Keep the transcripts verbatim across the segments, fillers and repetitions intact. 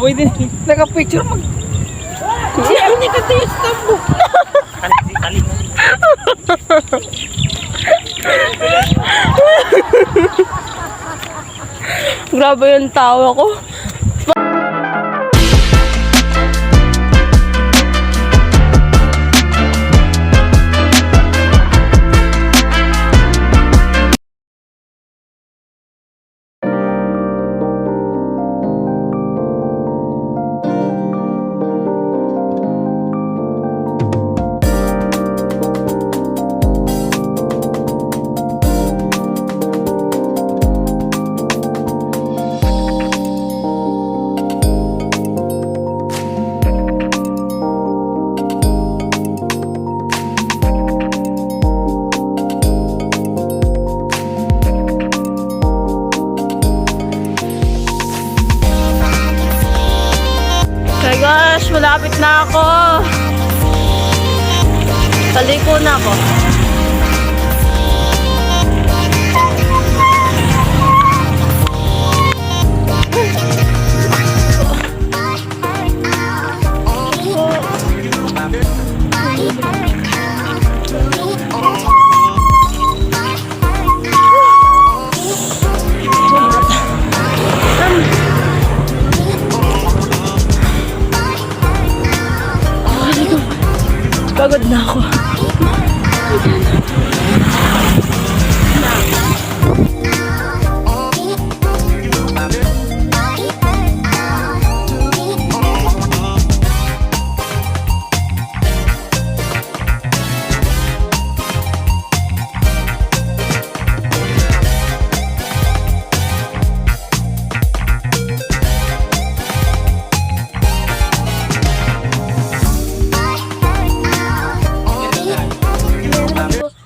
Pwede. Naka-picture mag- Si Ernie ka tayo sa tambok. Grabe yung tawa ko. Hey guys, malapit na ako. Paliko na ako. Pagod na ako.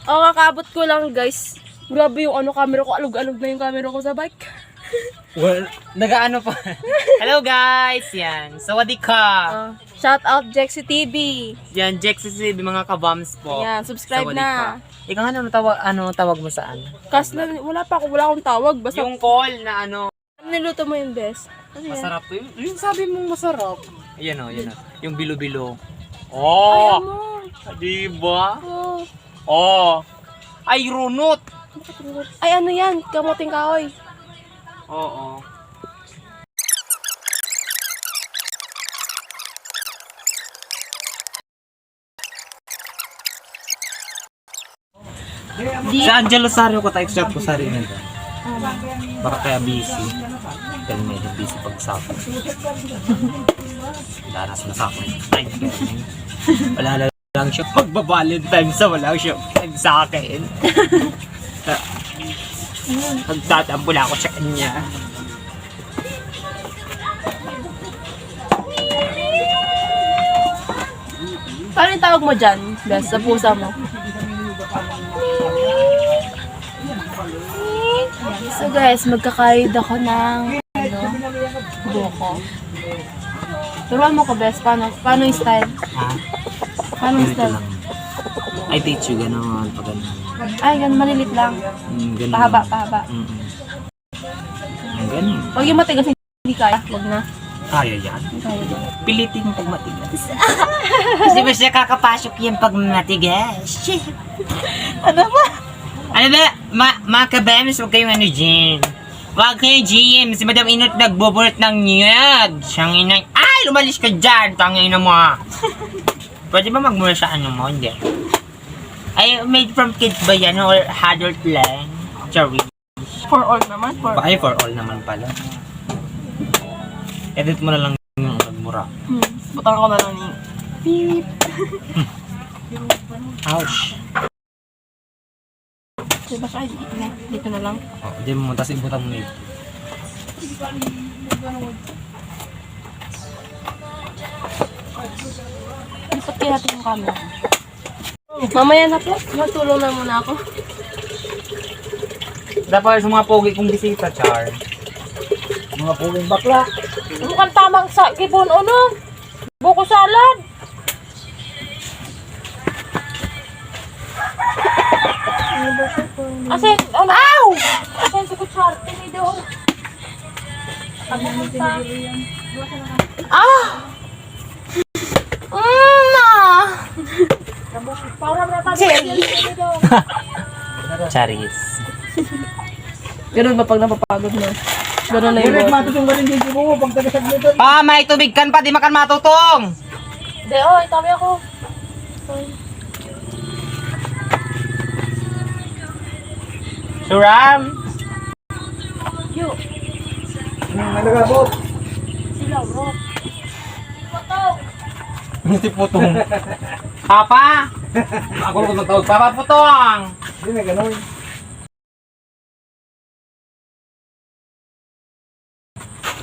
Oh, kakaabot ko lang, guys. Grabe yung ano, camera ko. Alog-alog na yung camera ko sa bike. Well, nagaano pa. Hello, guys! Yan. Sawadee ka! Ah, shout out, Jexy T V. Yan, Jexy T V, mga kabams po. Yan, subscribe Sawadee na. Ka. Ikaw, ano tawag, ano tawag mo sa ano? Kas na, wala pa ako, wala akong tawag. Basta yung call na ano. Niluto mo yung best. Ano yan? Masarap to. Yung, yung sabi mong masarap. Ayan o, ayan o. Yung bilo-bilo. Oh! Ayaw mo. Di ba? Oh. Oh! Ay, runot! Ay, ano yan? Kamuting kahoy. Oo. Si Angel Rosario ko, ta-extra ko sa rin nito. Baka kaya busy. Kaya may busy pag-usap. Wala na sinasabi. Ay, wala na lang siya. Magba-Valentine sa wala siya. Ay, sa akin. Nagtatampo na ako sa kanya. Paano yung tawag mo dyan, bes, sa pusa mo? So guys, magkakayod ako ng, ano, buko. Turuan mo ko, bes, paano, paano yung style? Ha? Paano yung Ganito style? Lang. I teach you, gano'n, pag gano'n. Ay, ganun, malilit lang. Mm, ganun Pahaba, lang. Pahaba. Mm-mm. Ang ganun. Pag yung matigas, hindi kaya. Wag na. Kaya yan. Kaya yan. Pilitin pag matigas. Kasi ba siya kakapasok yan pag matigas? Ano ba? Ano ba? Ma mga kabems, huwag kayong ano, Jim. Huwag kayo, Jim. Si Madam Inot nagbubunot ng niyog. Siyang inay. Ay, lumalis ka dyan. Tangina mo, ah. Pwede ba magmura sa ano mo? Hindi. Ay, made from kids ba yan? Or adult lang? Sorry. For all naman. For Ay, for all naman pala. Edit mo na lang yung nagmura. Hmm. Butang ko na lang yung beep. Ouch. Diba siya? Dito na lang. Oh, di mo, tas ibutang mo na yun. Lipat kaya natin yung camera. Mamaya na po. Matulong na muna ako. Dapat sa mga pogi kong bisita, Char. Mga poging bakla. Mukhang tamang sa kibon, ano? Buko salad. Asin, ano? Aw! Asin si Kuchar. Tinido. Pag napunta. Ah! Mm, ah! Cherry. Charis. Ganun ba pag napapagod mo? Ganun na yung boses. Matutong ka rin dito mo, pag tagasaglutan. Pa, may tubig kan pa, di makan matutong. Hindi, oh, itabi ako. Suram? Yo. Hmm, ano ka, Bob? Sila, bro. Hindi si Putong. Papa! Ako lang magtawag, Papa Putong! Hindi na ganun.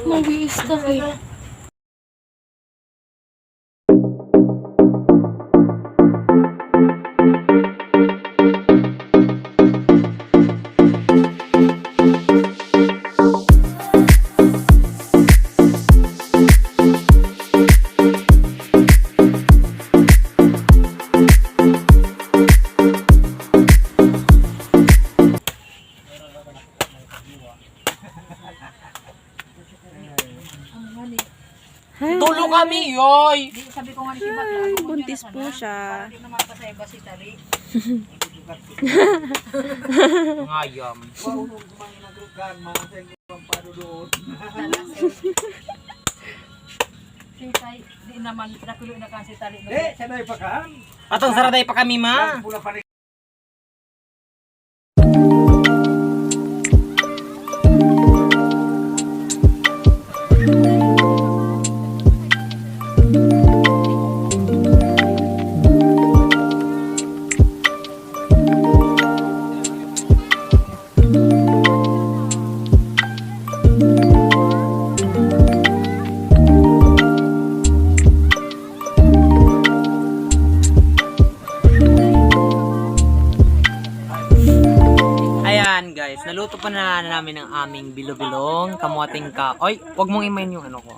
Mag-i-stuck eh. Tulo kami, yoy! Di, sabi ko nga ni Kibat, ay, buntis po siya. Para di naman pa sa iba si Tari. Ngayam. Paulog man yung nagrugan, mga sa inyo ang padudoon. Si Tay, di naman, nakulo na kan si Tari. Eh, sanay pa ka? Atong saraday pa kami, ma. Pula pa rin. Ayan, guys, naluto pa na namin ang aming bilo-bilong, kamuting ka-, oy, wag mong imain yung ano ko.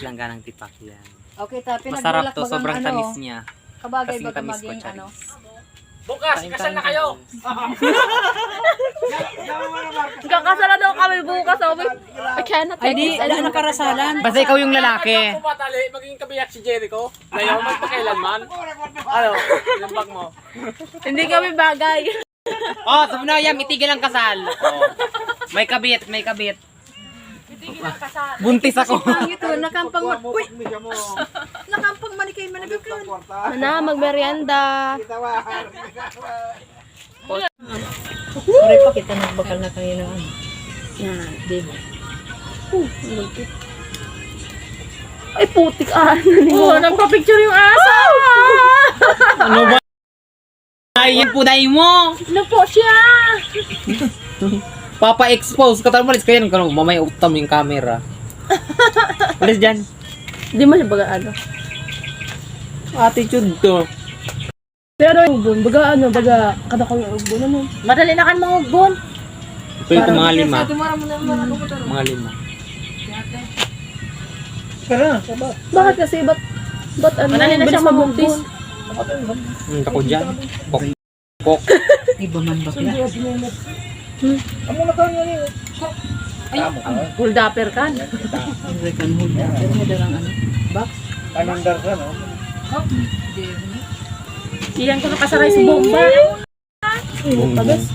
Langganang tipak yan. Okay, ta, masarap to, sobrang tamis niya. Kabagay, kasing baga tamis ko, maging, Charis. Ano? Bukas, kasal na kayo! Magkakasal na daw kami bukas, sabi. I cannot take this anymore. Ay, di, wala na karasalan. Basta ikaw yung lalaki. Kung matali, maging kabiyak si Jericho. Ngayon, magpakailanman. Ano? Ilang bag mo? Hindi kami bagay. Oh, sabi na, Yam, itigil ang kasal. Oh. May kabit, may kabit. Itigil ang kasal. Buntis ako. Ito, nakampang ma-, uy! Nakampang manikay manabikan. Mana, magmerienda. Pare pa kita nagbakal na kayo ng ano. Yan, di ba? Oh, ang lupit. Ay, putik, ah. Oo, nagpa-picture yung aso. Ano ba? Ay, yan po, dai mo. Ano po siya? Papa-expose ka, tama, malis ka yan. Kano, mamay utam yung camera. Malis dyan. Di mo siya baga ano. Attitude to. Pero yung ugbon, baga ano, baga kadakol yung ugbon, ano? Madali na kan mga ugbon. Ito, ito, mga lima. Mga lima. Tara, saba. Bakit kasi? Ba't, ba't ano? Madali na siya mabuntis. Hmm, ako dyan. Pok, pok. Iba man ba pala? Amo na ka nga niyo. Ay, hold upper kan. American hold upper. May dalang ano? Box? Anong darsa, no? Oh, iyan ko nakasaray sa bomba. Pagas.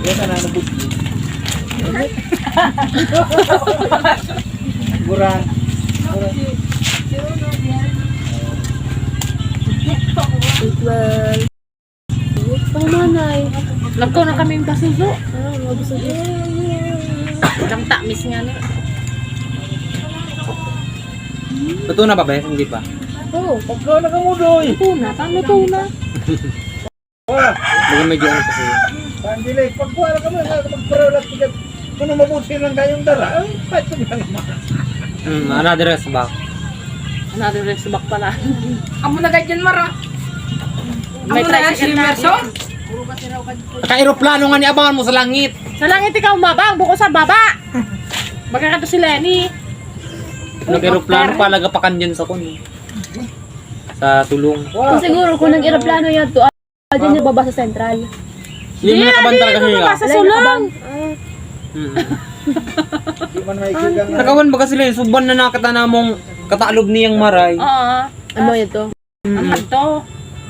Yan ka na, nabudli. Guran. Guran. Well. Pang manay. Lagkaw na kami yung pasuso. Ah, mga gusto niya. Walang tamis nga na. Luto na ba, Bes? Hindi pa. Oo. Pagka nakamudoy. Luto na. Paano luto na? Baga medyo ano kasi. Panggilig. Pagkuha na kami, nga, magparaw lang tigat. Kung mabuti lang kayong dara, ay, pato na naman. Hmm, another rest back. Another rest back pala. Amo na ganyan, Mara. May tricycle na. Naka-eroplano nga ni abangan mo sa langit. Sa langit ikaw, mabang, buko sa baba. Magkakato si Lenny. Nag-eroplano pa, lagapakan dyan sa kun. Sa tulong. Kung siguro, kung nag-eroplano yan to, ah, dyan yung baba sa sentral. Hindi, mo nakabang talaga siya. Baba sa sulong. Mm. Di man may gigang na. Nakawan baga sila, eh, suban na nakita namong katalob niyang maray. Oo. Ano ito? Mm. Ano to?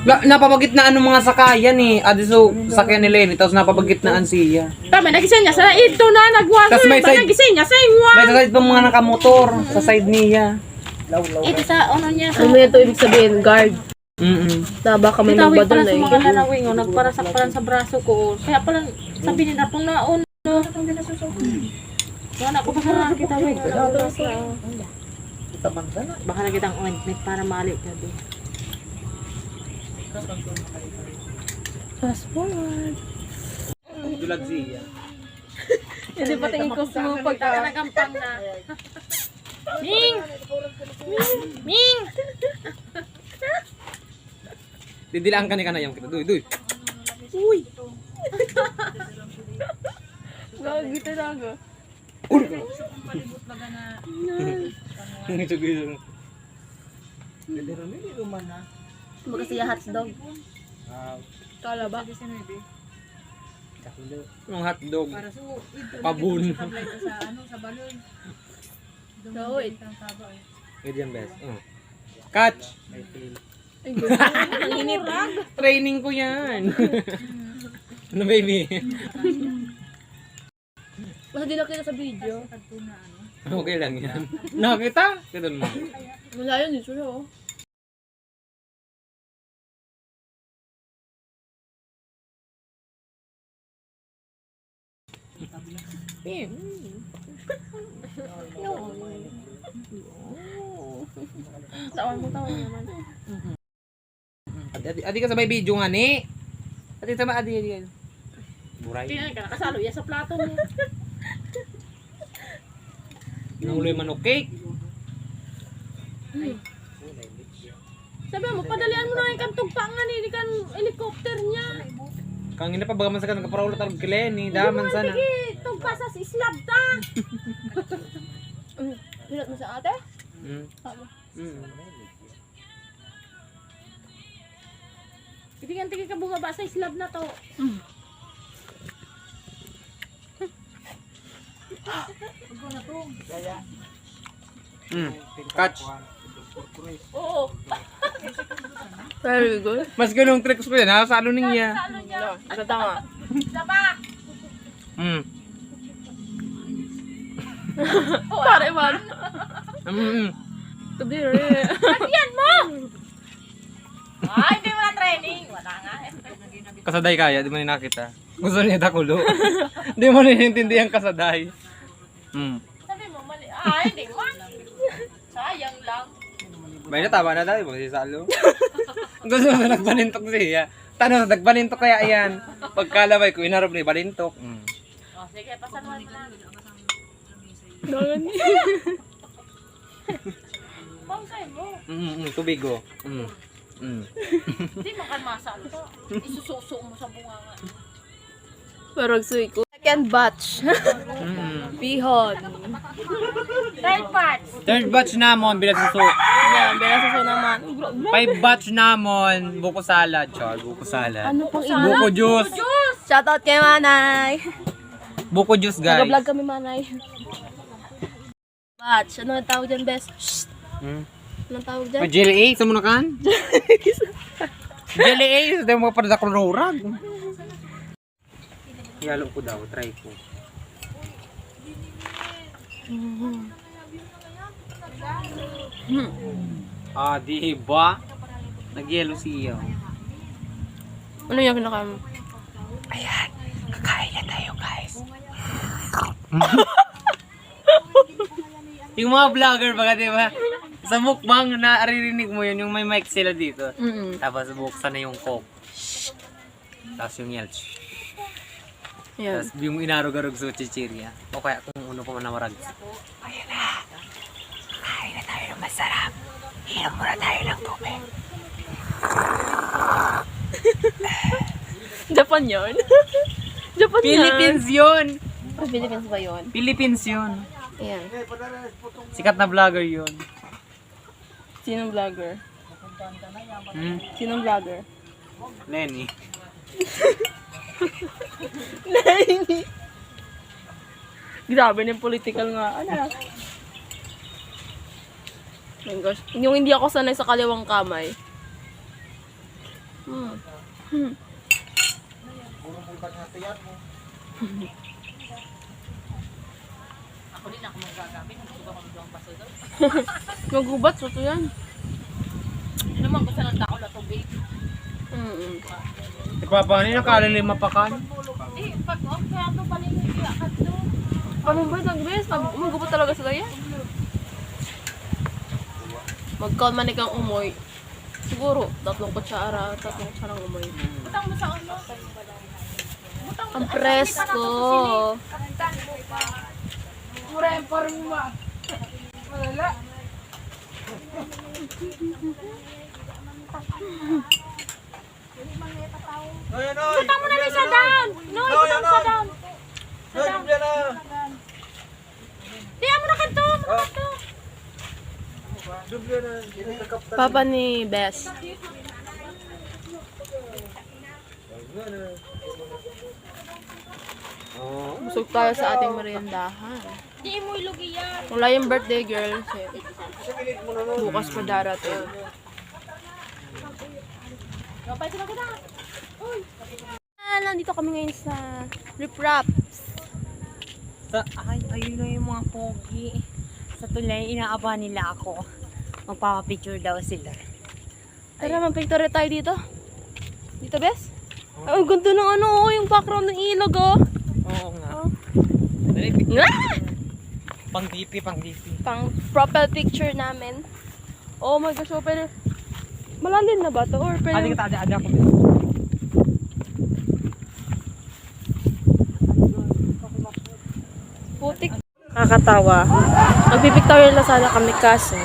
Na, napabagit na anong mga sakayan eh. Adi so, sakyan ni Lenny, tapos napabagit na an siya. Tama, nagising niya sa ito na, nagwa Tas may sa side, nagising niya sa iwan. May side pang mga nakamotor, sa side niya. Ito sa ano niya, sa Ano ito ibig sabihin? Guard. Mm-mm. Na baka may Itawi magbadal pala na sa eh. Mga nanawing, oh, nagparasak pala sa braso ko, oh. Kaya pala, sabi nila kung naon, no? Wala ko pa sa kita, wait. Baka na kitang ointment para mali ka, di. Fast forward. Dulag siya. Hindi pa tingin ko sa mga pagka- Talagang pang na. Ming! Ming! Ming! Didilaan ka ni kanayang kita. Duy, duy. Uy! Gagi talaga. Uy! Ang ito, guys. Pwede rin, hindi naman na. Baga siya hotdog. Ah, Kala ba? Sabi si Nuebe. Kakulo. Yung hotdog. Para sa ito, Pabon. Sa, ano, sa balon. So, wait. Ganyan, bes. Mm. Catch! May fail. Ay, ganun. Ang init. Training ko yan. Ano, baby? Basta di nakita sa video. Okay lang yan. Nakita? Ganun mo. Wala yun, ito siya, oh. Eh, mm. Yun. Tawan mo, tawan naman. Adi, adi, adi ka sa may video nga ni. Adi sa may, adi, adi. Buray. Tingnan ka, nakasalo yan sa plato mo. Nahuloy manok cake. Sabi mo, padalian mo na yung kantog pa nga ni, di kan helicopter niya. Kang ina pa, baga man sa ka nagkaparaulat ang kile ni, daman sana. Sige, tugpa sa slab ta. Mm, bilat mo sa ate? Mm. Tama. Mm. Hindi nga tingin ka bumaba sa slab na to. Mm. Mm. Catch. Oo. Very good. Mas ganong tricks ko yan, ha? Salo niya. Salo niya. No, isa tama. Isa pa. Mm. Pare man. Mm, mm. Kadiri. Lagyan mo! Ay, hindi mo na training. Wala nga eh. Kasaday kaya, di mo ni nakita. Gusto niya dakulo. Di mo naiintindihan kasaday. Mm. Sabi mo, mali. Ay, hindi man. Sayang lang. Bay na, tama na tayo, magsisalo. Gusto mo na nagpanintok siya. Tano, nagpanintok kaya yan. Pagkalabay ko, inarap ni balintok. Mm. Oh, sige, pasaluhan mo na. Ganun. Pausay mo. Mm, mm, tubig, oh. Mm. Mm. Hindi mo kan masalo to. Isususo mo sa bunga nga. Parang suy ko. Second batch. Mm. Bihon. Third batch. Third batch namon, bila suso. Yan, bila suso naman. Five batch namon, buko salad. Char, buko salad. Ano pang Buko juice. Shoutout kay Manay. Buko juice, guys. Nag-vlog kami, Manay. Batch. Ano ang tawag dyan, bes? Shh. Hmm? Anong tawag dyan? May jelly ace, ano na kan? Jelly ace, dahil mga padadakol na urag. Yalo ko daw, try ko. Mhm. Hmm. Ah, di ba? Nagyelo siya. Ano yung kinakain mo? Ayan, kakain na tayo, guys. Yung mga vlogger, baga, di ba? Sa mukbang, naririnig mo yun, yung may mic sila dito. Mm-mm. Tapos, buksan na yung Coke. Tapos yung yelch. Yan. Tapos yung inarog-arog sa chichirya. O kaya kung ano pa man namarag. Ayan na. Kain na tayo ng masarap. Inom muna tayo ng tubig. Japan yun. Japan yan. Philippines yun. Ah, Philippines ba yun? Philippines yun. Ayan. Sikat na vlogger yun. Sinong vlogger? Hmm? Sinong vlogger? Lenny. Lenny. Grabe na yung political nga. Ano? My gosh. Yung hindi ako sanay sa kaliwang kamay. Hmm. Hmm. Ako din ako magagamit. Gusto ko magduwang paso daw. Magubat sa to yan. Ano man gusto ng tao na tubig? Mm-mm. Ipapani na kalilima pa kan. Di, pag ang kaya to, paninigyan ka to. Panumbay ng Grace, mag-, magubat talaga sila yan. Magkaon man ikang umoy. Siguro, tatlong kutsara, tatlong kutsarang umoy. Butang mo sa ano? Butang mo Ang sa presko. Mura yung parang ma-, malala. Butang mo na rin sa down. No, butang mo sa down. Sa down. Di, amo na kanto, amo na kanto. Papa ni Bes. Busog tayo sa ating meriendahan. Di mo ilugi yan. Wala yung birthday girl. Bukas pa darating. Kapay sila kita. Ah, nandito kami ngayon sa Ripraps. Sa, ay, ayun na yung mga pogi. Sa tulay, inaabangan nila ako. Magpapapicture daw sila. Tara, magpicture tayo dito. Dito, bes? Ay, ang ganda ng ano, oh, yung background ng ilog, oh. Oo nga. Oh. Dali, picture. Nga! Pang D P, pang D P. Pang profile picture namin. Oh my gosh, oh, pero malalim na ba to? Or pero Adi kita, adi, adi ako. Putik. Nakakatawa. Magpipictorial na sana kami kaso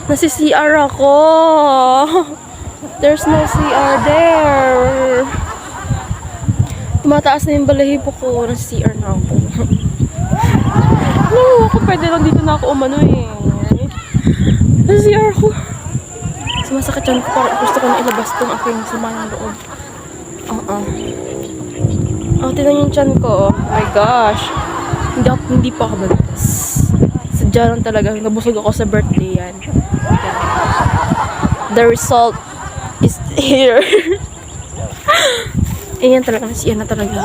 nasi-C R ako. There's no C R there. Tumataas na yung balahibo ko. Nasi-C R na ako. No, ako pwede lang dito na ako umano eh. Nasi-C R ako. Sumasakit yan ko. Parang gusto ko na ilabas tong aking sama ng loob. Oo. Oh, tingnan yung tiyan ko, oh. My gosh. Hindi, ako, hindi pa ako buntis. Sadya lang talaga, nabusog ako sa birthday yan. The result is here. Ayan talaga, nasi-C R na talaga.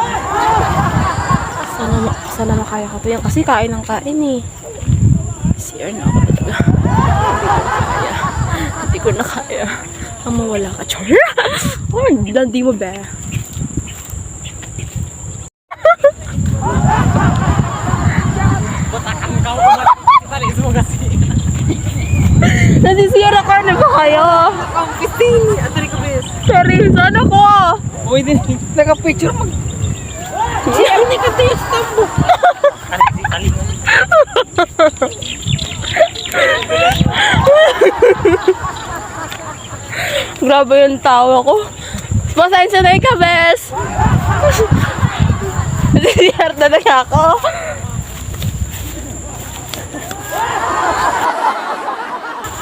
Sana, ma- sana makaya ko to yan. Kasi kain ng kain eh. C R na ako talaga. Hindi ko na kaya. Ang mawala ka, char. Oh, dandi mo, be. Batakang ka, umat-, talis mo kasi. Nasi-C R ako, ano ba kayo? Ang pising. Atari ko, bes. Sorry, saan ako? Uy, din. Naka-picture mag- C R ni Katiyo sa tambo. Grabe yung tawa ko. Pasensya na ikaw, bes. Nasi-C R na lang ako.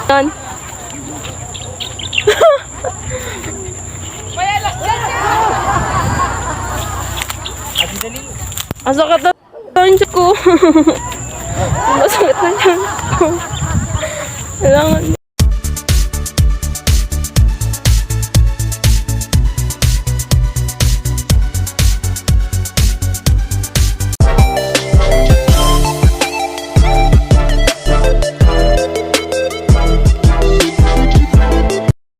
Yan. Ang sakit na Ang tiyan ko. Masakit na tiyan ko. Kailangan